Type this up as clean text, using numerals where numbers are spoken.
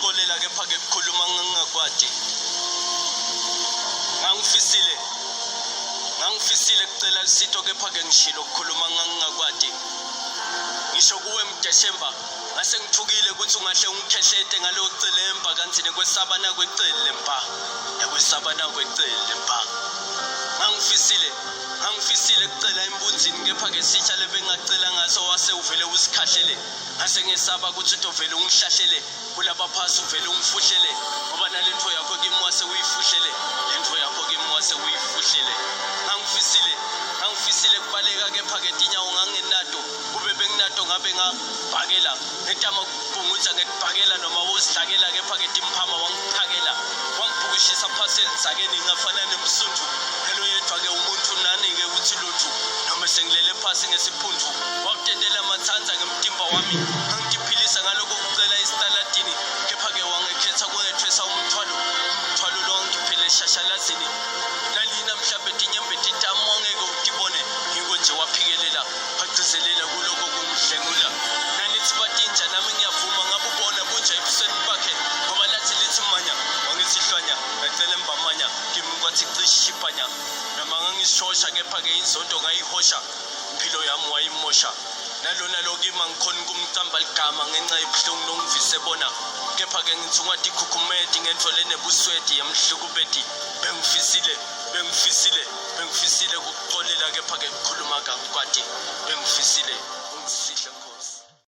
Kukuxolela kepha-ke kukhuluma ngingakwati. Ngangifisile ngangifisile kucela lusito kepha-ke ngishilo kukhuluma ngangingakwati. Ngisho kuwe Mdeshemba ngase ngithukile ukuthi ungahle ungikhehlete ngalowo celemba kanti nekwesaba nakwecele mpa nekwesaba nakwecele mpa. Ngangifisile ngangifisile kucela embunzini kepha-ke sitsha lebengacela ngaso wase uvele usikhahlele. Ngase ngesaba ukuthi utovele ungihlahlele kulaba phasi uvele ungifuhlele ngoba nalentfo yakho kimi wase uyifuhlele lentfo yakho kimi wase uyifuhlele. Ngangifisile ngangifisile kubaleka kepha-ke tinyawo ngangenato kube benginato ngabe ngabhakela ngetama ukubhungutha ngekubhakela noma wozidlakela kepha-ke timphama wangiphakela wangibhukushisa phasi elidzakeni ngafana nemsundvu ngelo yedwa-ke umuntu nani-ke uthi luthu noma sengilele phasi ngesiphundvu wawutendela matsanza ngemtimba wami ngangitiphilisa ngaloko kucela esitaladini kepha-ke wangekhetha kungethwesa umthwalo umthwalo lo wangikhiphele eshashalazini nalina mhlawumbe tinyembeti tami wangeke utibone ngiko nje waphikelela wagcizelela kuloko kungidlengula nanithi batinja nami ngiyavuma ngabubona bunja ebusweni bakhe ngoba lathi lithi manya wangithi hlwanya ngacela embamanya kimi kwathi cishiphanya noma ngangishosha kepha-ke inzondo ngayihosha impilo yami wayimosha nalona lo kimi angikhoni kumcamba ligama ngenxa yebuhlungu longivise bona kepha-ke ngithi ungatikhukhumeti ngentfo lenebusweti yemhlukubeti bengifisile bengifisile bengifisile kukuxolela kepha-ke kukhuluma kangikwati bengifisile ungisihle.